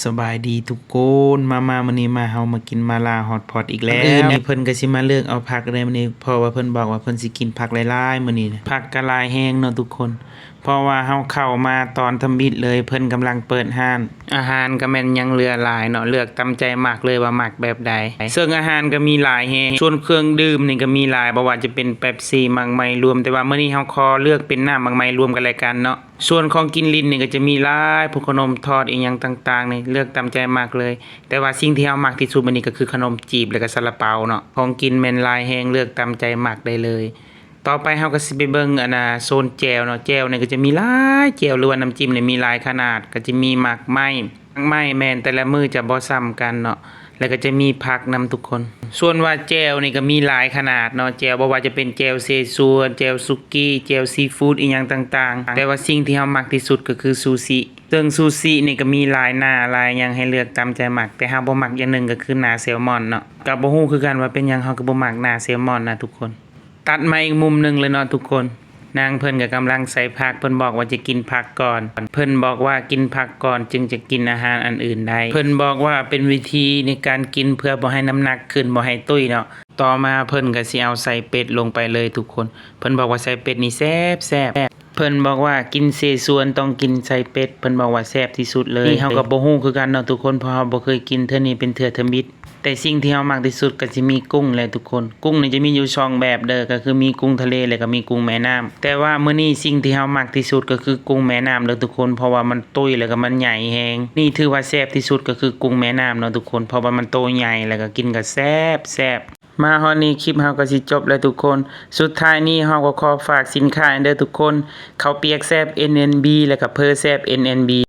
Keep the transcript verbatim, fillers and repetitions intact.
สบายดีทุกคน มามามื้อนี้มา เฮามากินมาล่าฮอตพอตอีกแล้ว มื้อนี้เพิ่นก็สิมาเลือกเอาผักได้มื้อนี้ เพราะว่าเพิ่นบอกว่าเพิ่นสิกินผักหลายๆมื้อนี้นะ ผักก็หลายแฮงเนาะทุกคน เพราะว่าเฮาเข้ามาตอนทำอิฐเลย เพิ่นกำลังเปิดร้าน อาหารก็แม่นยังเหลือหลายเนาะ เลือกตามใจมักเลยว่ามักแบบใด ซึ่งอาหารก็มีหลายแฮง ส่วนเครื่องดื่มนี่ก็มีหลาย บ่ว่าจะเป็นเป๊ปซี่ หมากไม้รวม แต่ว่ามื้อนี้เฮาขอเลือกเป็นน้ำหมากไม้รวมกันแล้วกันเนาะ ส่วนของกินเล่นนี่ก็จะมีหลาย พวกขนมทอดอีหยังต่างๆนี่ เลือกตามใจมักเลย แต่ว่าสิ่งที่เฮามักที่สุดมื้อนี้ก็คือขนมจีบแล้วก็ซาลาเปาเนาะ ของกินแม่นหลายแฮง เลือกตามใจมักได้เลย ต่อไปเฮาก็สิไปเบิ่งอันน่ะโซนแจ่วเนาะ แจ่วนี่ก็จะมีหลาย แจ่วหรือว่าน้ำจิ้มนี่มีหลายขนาด ก็จะมีหมากไม้ หมากไม้แม่นแต่ละมื้อจะบ่ซ้ำกันเนาะ แล้วก็จะมีผักนำทุกคน ส่วนว่าแจ่วนี่ก็มีหลายขนาดเนาะ แจ่วบ่ว่าจะเป็นแจ่วเสฉวน แจ่วสุกี้ แจ่วซีฟู้ดอีหยังต่างๆ แต่ว่าสิ่งที่เฮามักที่สุดก็คือซูชิ ซึ่งซูชินี่ก็มีหลายหน้าหลายอย่างให้เลือกตามใจมัก แต่เฮาบ่มักอย่างหนึ่งก็คือหน้าแซลมอนเนาะ ก็บ่ฮู้คือกันว่าเป็นหยังเฮาก็บ่มักหน้าแซลมอนนะทุกคน ตัดมาอีกมุมหนึ่งเลยเนาะทุกคน นางเพิ่นก็กำลังใส่ผัก เพิ่นบอกว่าจะกินผักก่อน เพิ่นบอกว่ากินผักก่อนจึงจะกินอาหารอันอื่นได้ เพิ่นบอกว่าเป็นวิธีในการกินเพื่อบ่ให้น้ำหนักขึ้น บ่ให้ตุ้ยเนาะ ต่อมาเพิ่นก็สิเอาใส่เป็ดลงไปเลยทุกคน เพิ่นบอกว่าใส่เป็ดนี่แซ่บแซ่บ เพิ่นบอกว่ากินเสฉวนต้องกินใส่เป็ด เพิ่นบอกว่าแซ่บที่สุดเลย นี่เฮาก็บ่ฮู้คือกันเนาะทุกคน เพราะเฮาบ่เคยกิน เทื่อนี้เป็นเทื่อทำอิฐ แต่สิ่งที่เฮามักที่สุดก็สิมีกุ้งแหละทุกคน กุ้งนี่จะมีอยู่สองแบบเด้อ ก็คือมีกุ้งทะเลแล้วก็มีกุ้งแม่น้ำ แต่ว่ามื้อนี้สิ่งที่เฮามักที่สุดก็คือกุ้งแม่น้ำเด้อทุกคน เพราะว่ามันตุ้ยแล้วก็มันใหญ่แฮง นี่ถือว่าแซ่บที่สุดก็คือกุ้งแม่น้ำเนาะทุกคน เพราะว่ามันโตใหญ่แล้วก็กินก็แซ่บแซ่บ มาฮอดนี้คลิปเฮาก็สิจบแล้วทุกคน สุดท้ายนี้เฮาก็ขอฝากสินค้าเด้อทุกคน ข้าวเปียกแซ่บ เอ็นเอ็นบี แล้วก็เผอแซ่บ เอ็นเอ็นบี